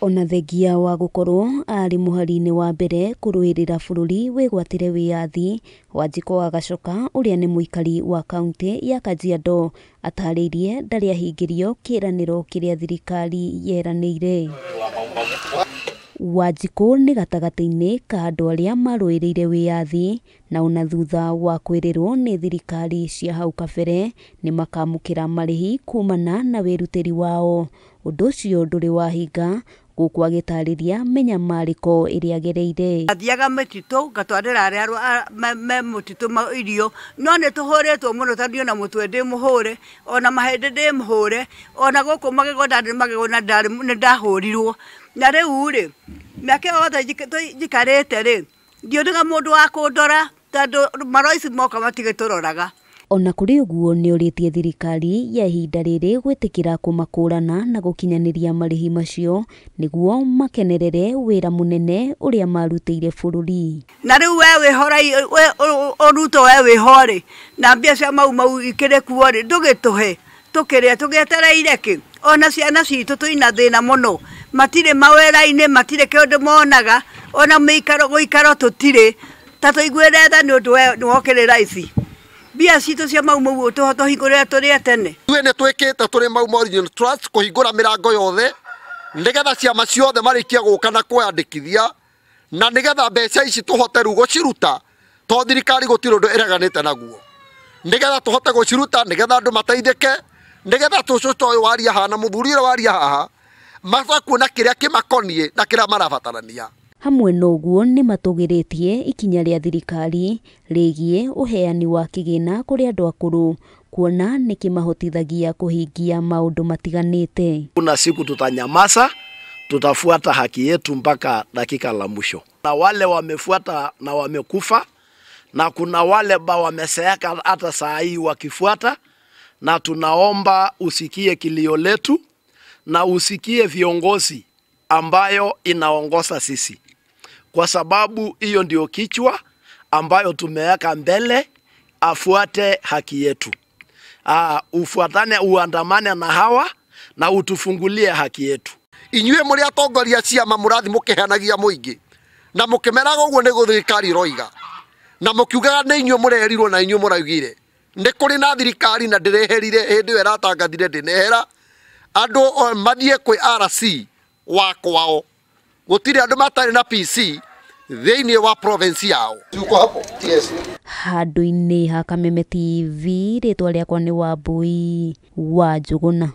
Ona thengia wa gũkorwo arĩ mũhari-inĩ wa mbere kũrũĩrĩra bũrũri wĩgwatĩre wĩyathi, Wanjikũ wa Gachoka ũrĩa nĩ mũikari wa kaunti ya Kajiado atarĩirie ndarĩ ahingĩrio kĩĩranĩro kĩrĩa thirikari yeranĩire. Wanjikũ nĩ gatagatĩ-inĩ ka andũ arĩa marũĩrĩire wĩyathi na ona thutha wa kwĩrĩrwo nĩ thirikari cia hau kabere nĩ makamũkĩra marĩhi kumana na wĩrutĩri wao. Ũndũ ũcio ndũrĩ wahinga gũkũ agĩtarĩria mĩnyamarĩko ĩrĩa agereire. Athiaga mĩtitũ ngatwarĩra arĩa me mũtitũ irio, no nĩ tũhũrĩtwo mũno tondũ ona mũtwe ndĩ mũhũre, ona mahĩndĩ ndĩ mũhũre, ona gũkũ magego ndarĩ magego na nĩ ndahũrirwo. Na rĩu rĩ, mĩaka yothe njikarĩte rĩ, ndionaga mũndũ wa kũndora tondũ maroici moka matigĩtũroraga. Ona kũrĩ ũguo nĩ orĩtie thirikari ya ihinda rĩrĩ gwĩtĩkĩra kũmakũrana na gũkinyanĩria marĩhi macio nĩguo makenerere wĩra mũnene ũrĩa marutĩire bũrũri. Na rĩu we wĩho Ruto we wĩho rĩ, na mbia cia Mau Mau ikĩrĩ kuo rĩ, ndũgĩtũhe tũkĩrĩa tũgĩetereire kĩ? Ona ciana citũ twĩna thĩna mũno, matirĩ mawĩra-inĩ, matirĩ kĩndũ monaga, ona mĩikaro gũikaro tũtirĩ, ta tũiguĩre tha nĩ ũndũ we nĩ wokĩrĩ raici. Mbia citũ cia Mau Mau tũhingũrĩre tũrĩe tene. Ithuĩ nĩ twĩkĩte tũrĩ Mau Mau Regional Trust kũhingũra mĩrango yothe nĩgetha ciama ciothe marĩkie gũka na kwĩyandĩkithia, na nĩgetha mbeca ici tũhote rĩu gũciruta, to thirikari gũtirĩ ũndũ ĩreganĩte naguo, nĩgetha tũhote gũciruta, nĩgetha andũ mateithĩke, nĩgetha tũcũ ta ũyũ waria haha na mũthuri ũrĩa waria haha mahote kuona kĩrĩa kĩmakoniĩ na kĩrĩa marabatarania. Hamwe na ũguo nĩ matũgĩrĩtie ikinya rĩa thirikari rĩgiĩ ũheani wa kĩgĩna kũrĩ andũ akũrũ kuona nĩ kĩmahotithagia kũhingia maũndũ matiganĩte. Kuna siku tutanyamaza, tutafuata haki yetu mpaka dakika la mwisho. Na wale wamefuata na wamekufa, na kuna wale ba wameseeka hata saa hii wakifuata, na tunaomba usikie kilio letu na usikie viongozi ambayo inaongoza sisi, kwa sababu hiyo ndio kichwa ambayo tumeweka mbele, afuate haki yetu. Ufuatane, uandamane na hawa na utufungulie haki yetu. Inyuĩ mũrĩ atongoria ciama mũrathi mũkĩheanagia mũingĩ na mũkĩmeraga ũguo nĩguo thirikari ĩroiga, na mũkiugaga nĩ inyuĩ mũrerirwo na inyuĩ mũraugire nĩ kũrĩ na thirikari na ndĩreherire hĩndĩ ĩyo ĩratangathire ndĩnehera andũ mathiĩ kwĩ RC wa kwao. Gũtirĩ andũ matarĩ na PC thĩinĩ wa province yao. Tuko hapo. Yes. Handũ-inĩ ha Kameme TV, rĩtwa rĩakwa nĩ Wambui wa Njũgũna.